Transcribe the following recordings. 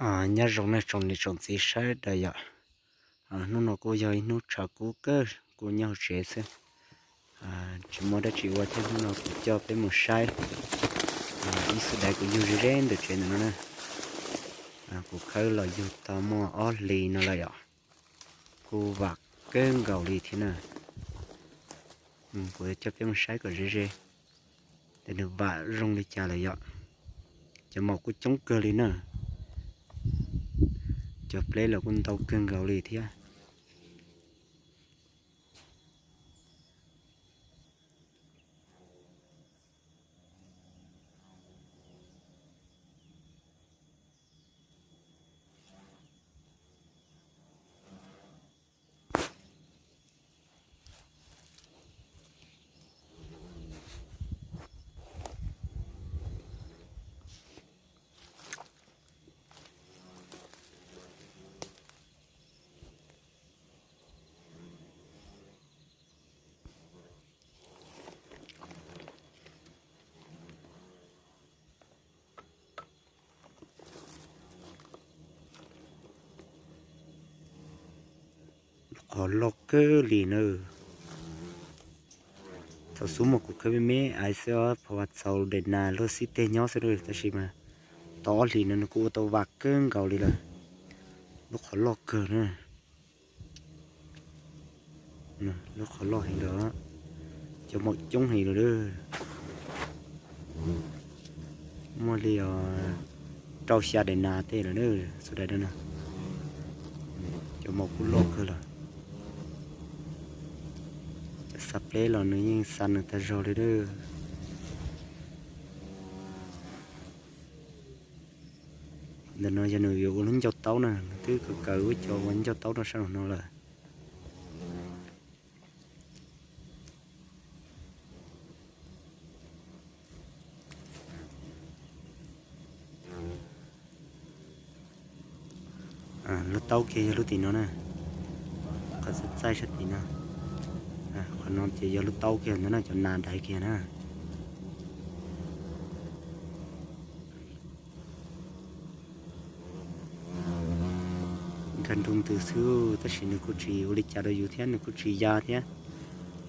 Nyob zoo nej tsoom niam tsoom txiv sawv daws yom. Hnub no kuj yog ib hnub tshav kub kawg, kuj nyob hauv tsev xwb, tsis muaj dab tsi ua thiab. Hnub no kuv coj peb mus saib ib xub daiv kuv yug ze ze ntawm tsev ntawm no na. Kuv khawb los yug tau muaj ob hlis no lawm yom. Kuj vam kawg nkaus li thiab na. Kuv coj peb mus saib kom ze ze, ces nws vam zoo li cas lawm yom. Cov maum kuj coob kawg li na. Cov pleb los kuj ntau kawg nkaus li thiab. Lub qhov loj kawg li na. Thaum xub muaj kuv khawb me me ais xwb, pha vas txaus daim nas luag xib teg nyob xwb, tab sis mas tau ob hlis no nws kuj ua tau vam kawg nkaus li lawm. Lub qhov loj kawg na. Lub qhov loj heev lawm, cov maum coob heev lawm. Muaj li rau xya daim nas tej lawm xub daiv no. Cov maum kuj loj kawg lawm. Cov xa pleb los nws yeej xa nws tag zog li lawm. Ntawm no yog nws yuav ua lub ncauj taub na, nws twb kaw kaw ua cov ua ncauj taub rau sab no lawm. Lub taub kiag yog lub tim no na, qhov txaij txaij sab tim no. Qhov no ces yog lub taub kiag ntawd na, cov nas daiv kiag na. Nkag nroo ntws xwb tab sis nws kuj tsis ua li cas rau yus thiab, nws kuj tsis ya thiab.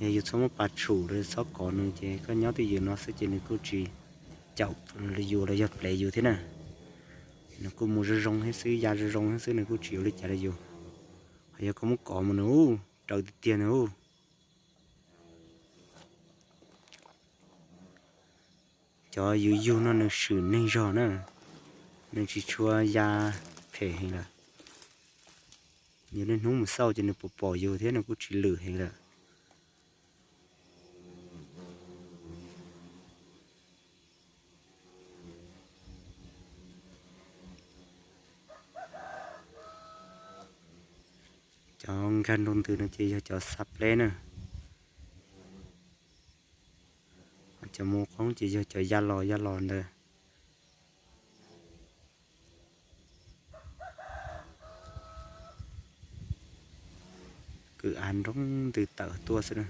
Yog yus txhob muab pas tshum los txhob kov nws ces koj nyob twj ywm no xwb ces nws kuj tsis caum yus los yog plev yus thiab na. Nws kuj mus zoo zoo thiab xwb, ya zoo zoo thiab xwb, nws kuj tsis ua li cas rau yus. Ho yog koj muab kov mus nws ub, raws tiag tiag nws ub. Cov yus yug no nws swm neeg zog na, nws tsis tshua ya phem heev lawm. Yus niaj hnub mus xauj ces nws pom pom yus thiab nws kuj tsis lwm heev lawm. Cov nkag nroo ntws no ces yog cov xa pleb na. Cov mus qoob ces yog cov ya los ya los ntawd. Kwv av nroo ntws tawm tuaj xwb na.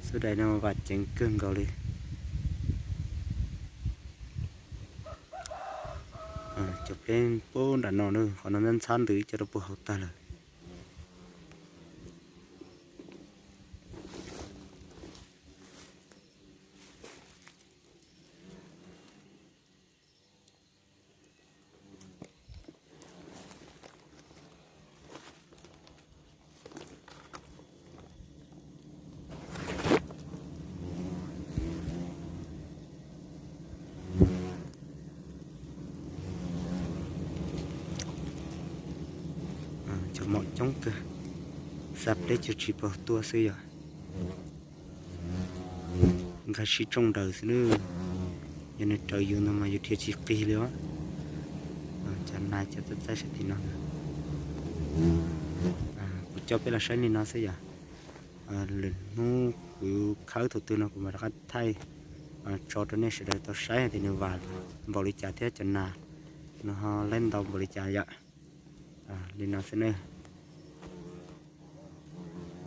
Xub daiv no vam ceev kawg nkaus li. Cov pleb pub nram no na, qhov no ntxhab ntxhab ntws coj rau puag hauv tag lawm. Cov maum coob kawg, xa pleb cuag tsis pom tuaj xwb yom. Nkag sib tsooj daws xwb na. Yog nws raws yus ntag mas yus dhia tsis qig li os. Cov nas cov txaij txaij sab tim no. Kuv coj peb los saib li no xwb yom. Lwm hnub kuv khawb thaum twg no kuv mam rov qab thaij tso rau nej sawv daws tau saib tias nws vam npaum li cas thiab cov nas nws ho laib ntau npaum li cas yom. Li no xwb na.